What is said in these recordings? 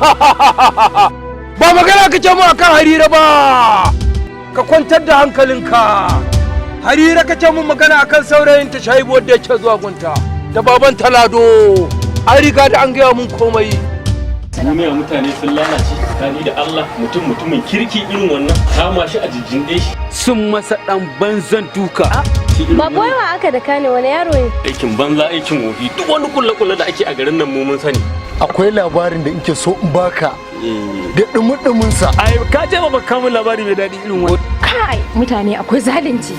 Ba magana kake mu akan Harira ba. Ka kwantar da hankalinka. Harira kake mu magana akan saurayin ta Shaibu wanda yake zuwa gunta da baban Talado. An riga da an gaya mun komai. Duniya mutane sun lalace, tsakani da Allah, mutum mutumin kirki irin wannan, kama shi a jijjinde shi. Sun masa dan banzan duka. Shi irin Babu, wai wa aka da kane? Wani yaro ne? Aikin banza, aikin wofi, duk wani kulle-kulle da ake a garin nan mu mun sani. Akwai labarin da nke so in baka da dumi sa. Ai ka ce ba ka mun labari mai daɗi irin wani. Kai, mutane akwai zalunci.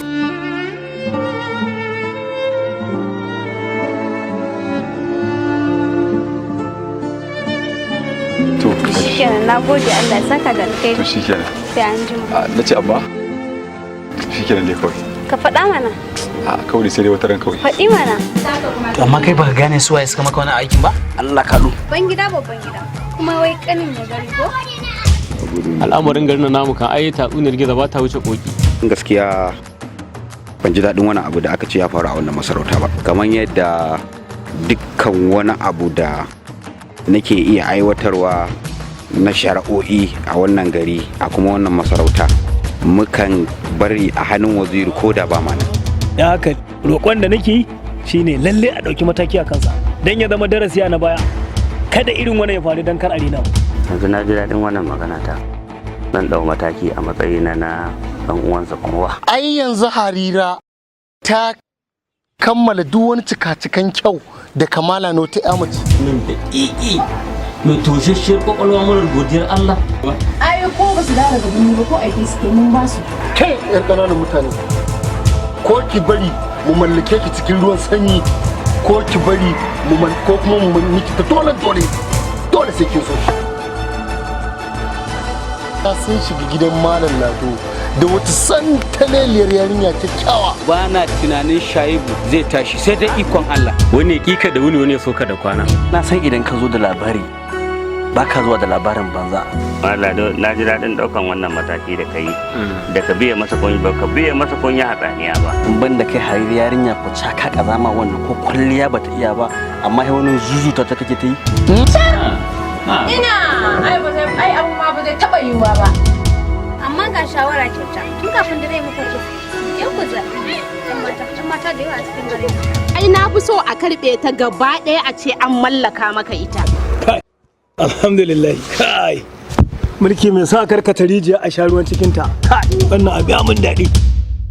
To. Shikenan, na gode, Allah ya saka da alkhairi. To shikenan. Sai an jima. Na ce amma shikenan dai kawai. Ka faɗa mana. A kawai sai dai wata ran kawai. Faɗi mana. To amma kai baka gane su waye suka maka wani aikin ba? Allah kaɗu. Ban gida, babban gida. Kuma wai kanin mai gari ko? Al'amarin garin nan namu kan ai tatsuniyar gizo ba ta wuce koki. Gaskiya ban ji daɗin wani abu da aka ce ya faru a wannan masarauta ba, kamar yadda dukkan wani abu da nake iya aiwatarwa na shari'o'i a wannan gari, a kuma wannan masarauta, mukan bari a hannun waziri ko da ba mana. Dan haka roƙon da nake yi shine lalle a ɗauki mataki a kansa don ya zama darasi a na baya, kada irin wani ya faru, don kar a rena mu. Yanzu na ji daɗin wannan magana ta, zan ɗau mataki a matsayina na ɗan uwansa kuma wa. Ai yanzu Harira ta kammala duk wani cika-cikan kyau da kamala na wata ya mace. Nan da ƙiƙi mai toshasshiyar kwakwalwa marar godiyar Allah. Ai ko ba su dawo daga birni ba, ko aike su mun ba su. Kai, yar ƙananan mutane, ko ki bari mu mallake ki cikin ruwan sanyi, ko ki bari mu ko kuma mu miki ta dole dole dole sai kin so shi. Sun shiga gidan Malam Lado da wata santaleliyar yarinya kyakkyawa. Ba na tunanin Shaibu zai tashi, sai dai ikon Allah. Wani ya kika da wuni, wani ya soka da kwana. Na san idan ka zo da labari, ba ka zuwa da labarin banza. Lado, na ji daɗin ɗaukan wannan mataki da ka yi, da ka biya masa kunya ba, ka biya masa kunya hatsaniya ba. Ban da kai, Hariri, yarinya ko caka kazama wannan, ko kwalliya bata iya ba, amma sai wani zuzuta ta kake ta yi. Ina ai ba zai, ai abu ma ba zai taba yiwuwa ba. Amma ga shawara kyauta tun kafin da zai muku ki. Ke ku zaɓi. Yan mata, yan mata da yawa a cikin gari. Ai na fi so a karɓe ta gaba ɗaya, a ce an mallaka maka ita. Alhamdulillah, kai, mulki mai sa karkata rijiya a sha ruwan cikinta. Kai, wannan abu ya mun daɗi.